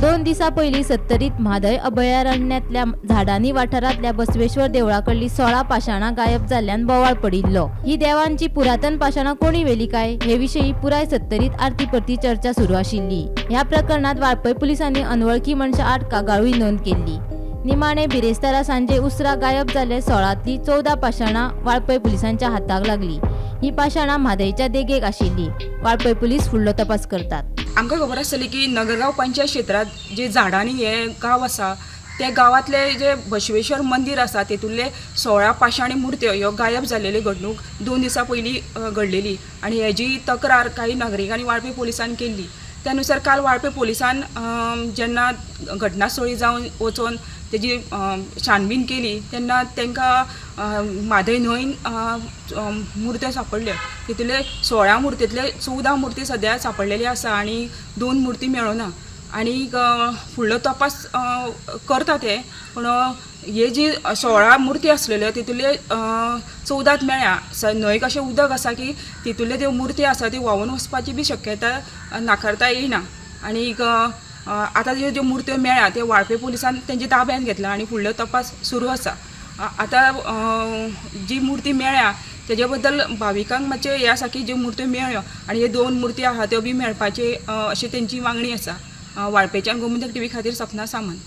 2 दिसां पयलीं सत्तरीत म्हादय अभयारण्यांतल्या झाडांनी वाठारांतल्या बसवेश्वर देवळा कडली 16 पाशाणां गायब जाल्ल्यान बोवाळ पडिल्लो. ही देवांची पुरातन पाशाणां कोणी व्हेली काय हे विशीं पुराय सत्तरीत आरती परती चर्चा सुरू आशिल्ली. ह्या प्रकरणात वाळपय पुलिसांनी अनवळखी मनशा आड कागाळूय नोंद केल्ली. निमाणे बिरेस्तारा सांजे उसरा गायब जाल्ले 16तली 14 पाशाणां वाळपय पुलिसांच्या हाताक लागली. ही पाशाणां म्हादयच्या देगेक आशिल्ली. वाळपय पुलीस फुडलो तपास करतात. आमकां खबर आसतली की नगरगांव पंचायत क्षेत्रांत जे झाडांनी हे गांव आसा त्या गांवांतले जे बसवेश्वर मंदीर आसा तेतूंतले 16 पाशाणी मुर्त्यो ह्यो गायब जाल्लेली घडणूक 2 दिसां पयलीं घडलेली आनी हेजी तक्रार काही नागरिकांनी वाळपय पोलिसान केल्ली. त्या नुसार काल वाळपय पोलिसान जेन्ना घटनास्थळी जावन वचोन तेजी छानबीन केली तेन्ना तांकां म्हादय न्हंयन मुर्त्यो सांपडल्यो. तितूंतले 16 मुर्तींतले 14 मुर्ती सद्या सांपडलेली आसा आनी 2 मुर्ती मेळना आनी फुडलो तपास करता ते. पूण हे जी 16 मुर्ती आसलेल्यो तितूंतले 14 मेळ्ळ्या. न्हंयक अशें उदक आसा की तितूंतल्यो त्यो मुर्ती आसा त्यो व्हांवून वचपाची बी शक्यता नाकारता येयना. आनी आतां ज्यो ज्यो मुर्त्यो मेळ्ळ्या त्यो वाळपय पुलिसान तेंच्या ताब्यान घेतला आनी फुडलो तपास सुरू आसा. आतां जी मुर्ती मेळ्ळ्या तेजे बद्दल भाविकांक मातशें हें आसा की ज्यो मुर्त्यो मेळ्ळ्यो आनी ह्यो 2 मुर्ती आहा त्यो बी मेळपाचे अशी तेंची मागणी आसा. वाळपेच्यान गोमंतक टीव्ही खातीर सपना सामंत.